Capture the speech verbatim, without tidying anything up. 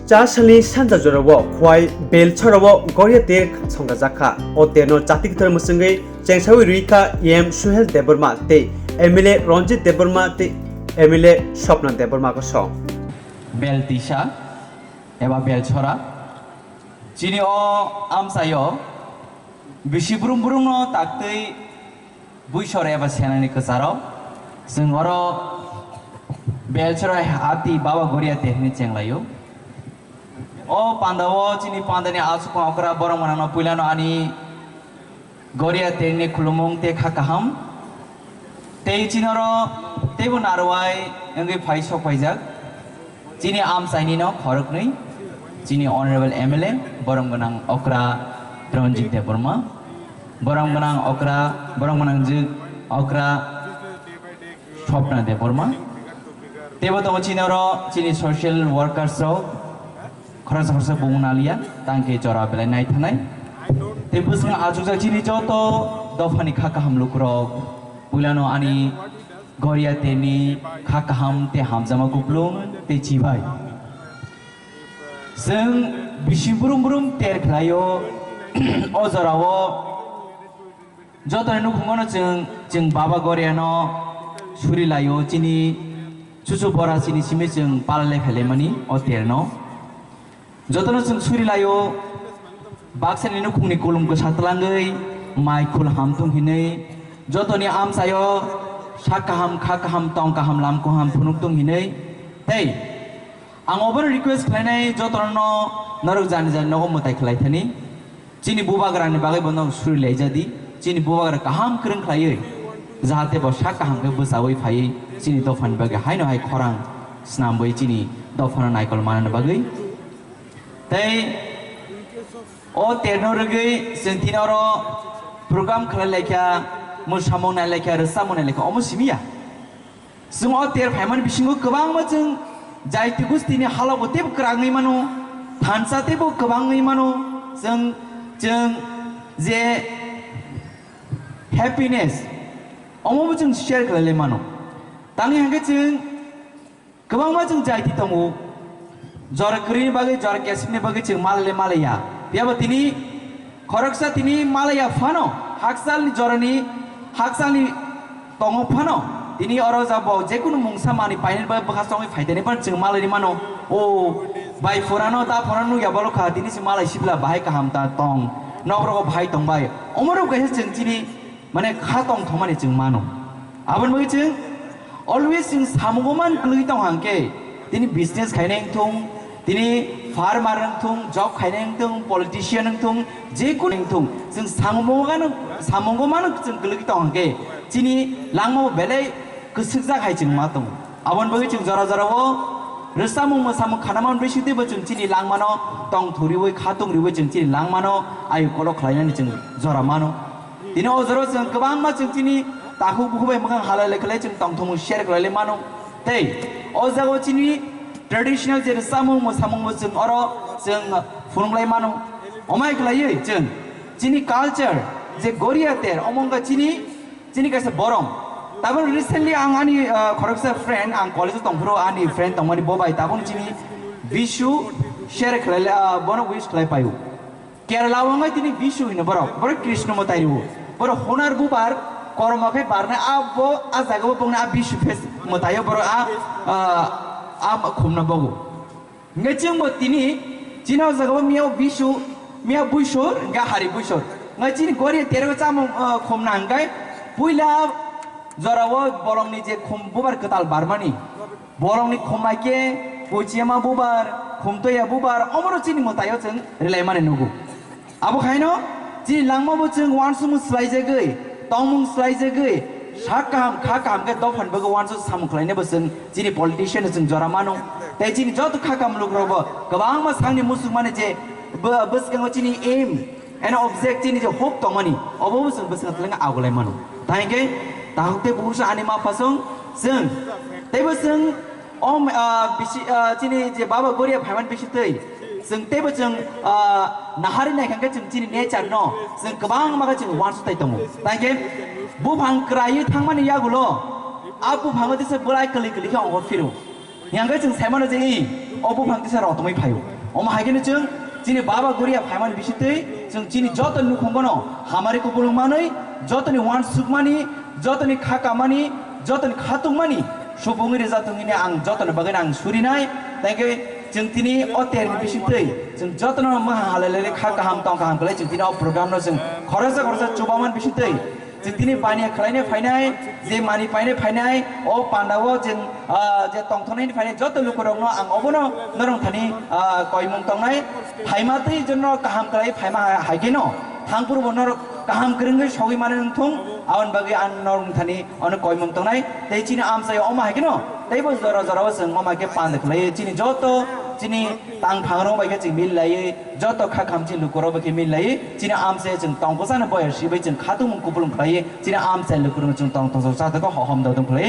Cha salni sanja jorao Khwai Belchorao Goria ter songkajak kha. O terno chati kwthar mwswngwi chengsawi rwi kha E M Suhel Debbarma tei M L A Ranjit Debbarma tei M L A Swapna Debbarma kosong. Beltisa eba Belchora. Chini o amchaio bisi brum brumno taktwi buisor eba senani kwcharo chwng oro Belchora hati Baba Goria ter hwnwi chenglaio. O pandao chini pandani aswk okra borok manano puilano ani Goria terni khulumung tei kha kaham. Tei chinoro teibo narwai wngwi phai sok paijak. Chini amchaini no khoroknwi, chini honorable M L A, borom gwnang okra Ranjit Debbarma, borom gwnang okra, borom gwnang jwk okra Swapna Debbarma. Teibo tongo chinoro chini social workers rok, khoroksa khoroksa bung naliya, tangke jora belai naithanai. Tei bwskango achukjak chini joto dophani kha kaham lukurok, puilano ani Goria terni kha kaham tei hamjakma kuplung tei chibai. Chwng bisi brum brum ter khlaio, o jorao jotoni nukhungo no chwng, chwng Baba Goriano suri laio, chini chuchu bora chini simi chwng pala le phailaimani o terno. Jotono chwng suri laio, baksani nukhungni kulum kwsa twlangwi, mai khul ham thung hinwi, jotoni amchaio sak kaham, kha kaham, tong kaham, lam kaham phunuk thung hinwi. Tei ang obono request khlainai jotono norok jani jani nogo mwtai khlai thani. Chini bubagrani bagwi bono suri laijadi, chini bubagra kaham kwrwng khlaiwi, jahate bo sak kaham khe bwchaui phaiwi chini dophani bagwi haino hai khorang snamwi chini dophano naikol manani bagwi. Tei o terno rwgwi chwng tini oro program khlai laikha, mwsamung nai laikha, rwchapmung nai laikha, omo simi ya. Chwng o ter phaimani bisingo kwbangma chwng jaiti gustini halobo teibo kwrangwi mano, thansa teibo kwbangwi mano, chwng, chwng je happiness omobo chwng share khlai lai mano. Tangwi hwnkhe chwng kwbangma chwng jaiti tongo, jora kwrwini bagwi, jora kesipni bagwi chwng malai le malaiya. Phiyaba tini khoroksa tini malaiya phano, hakchalni jorani, hakchalni tongo phano, tini oro ja bo jekunu mungsa manwi painani bagwi bwkha chongwi phaitani phano chwng malai mano. O bai phurano da phurano nukya bolo kha, tini se malai sibla bahai kaham ta tong, nok rogo bahai tong bai. Omorok kaisa chwng chini mane kha tong thomani chwng mano. Aboni bagwi chwng always chwng samungo man kwlwi tong hangkhe, tini business khainai wngthung, tini farmer wngthung, job khainai wngthung, politician wngthung, jekunu wngthung, chwng samungo gano, samungo mano chwng kwlwi tong hangkhe, chini langmao belai kwswkjak hai chwng ma tongo. Aboni bagwi chwng jora jorao rwchapmung mwsamung khanamani bisingtwibo chwng chini langmano tong thuriwi, kha tong riwi chwng chini langmano ayu kolok khlainani chwng jora mano. Tini o jorao chwng kwbangma chwng chini takhuk bukhuk bai mwkhang halai lai khlai chwng tongthokmung share khlai lai mano. Tei o jagao chini traditional je rwchapmung mwsamungbo chwng oro chwng phunuk lai mano. Omai khlaiwi chwng chini culture je Goria ter omo wngkha chini, chini kaisa borom. Tabuk recently ang ani, ah, khoroksa friend, ang college o tongphuru ani friend tongmani bo bai tabuk chini Bishu share khlai lai, ah, bono wish khlai paio. Kerala o wngwi tini Bishu hino borok, borok Krishna mwtai rwo. Borok honar bubar kormo khe barnai abo a jaga o bongni a Bishu face mwtaio borok a, ah, a khumna bogo. Hingke chwngbo tini, chini o jaga o miya o Bishu, miya buisor, hingke hari buisor. Hingke chini gori terego chamung, ah, khumna hingke puila jorao bolongni je khum bubar kwtal barmani. Bolongni khum bai khe, kochiyama bubar, khumtoya bubar, omono chini mwtaio chwng rilaimani nugo. Abo khaino chini langmabo chwng uansukmung swlaijagwi, tongmung swlaijagwi, sak kaham, kha kaham khe dophani bagwi uansuk samung khlainaibo chwng chini politician no chwng jora mano. Tei chini joto kha kaham lukurokbo kwbangma sakni muchungmani je bw-, bwskango chini aim and object chini je hope tongmani, obobo chwng bwskango twlangwi agulai mano. Tei hwnkhe takhuk tei bukhuk ani ma phasong chwng teibo chwng O, ah, bisi, ah, chini je baba goria phaiman bisi twi, chwng teibo chwng, ah, nahari naikha khe chwng chini nature no, chwng kwbangma khe chwng uansuk tai tongo. Tai khe buphang kwraiwi thangmani yagulo, a buphango tisa bwlai kwlwi kwlwi khe ongkhor phiro. Hingkhe chwng saimano je, i, o buphang tisa rotongwi phaio. Omo hai kheno chwng chini baba goria phaimani bisingtwi chwng chini joto nukhungono hamari kupulung manwi, jotoni uansukmani, jotoni kha kamani, jotoni khatungmani supungwi rijak tongwini ang jotoni bagwino ang surinai. Tei khe chwng tini o terni bisingtwi chwng jotono maha halai lai kha kaham tong kaham kwlai chwng tini o program no chwng khoroksa khoroksa chubamani bisingtwi chwng tini baniya khwlaina phainai, je mani paina phainai, o pandao je, ah, je tongthoknaini phainai joto lukurokno ang obono norok thani, ah, koimung tongnai. Phaima twi jono kaham kwlai phaima hai, hai kheno thangphuru bo norok kaham kwrwngwi sogwi mani wngthung, aboni bagwi ang norok thani ono koimung tongnai. Tei chini amchai omo hai kheno teibo jora jorao chwng omo hai khe panda khwlaiwi chini joto chini tang phangrok bai khe chwng mil laiwi, joto kha khamchi lukurok bai khe mil laiwi chini amchai chwng tong bwsano boyar sibai chwng khatungmung kupulung khlaiwi chini amchai lukurok chwng tong tong chajak hohom dodong khlaiwi.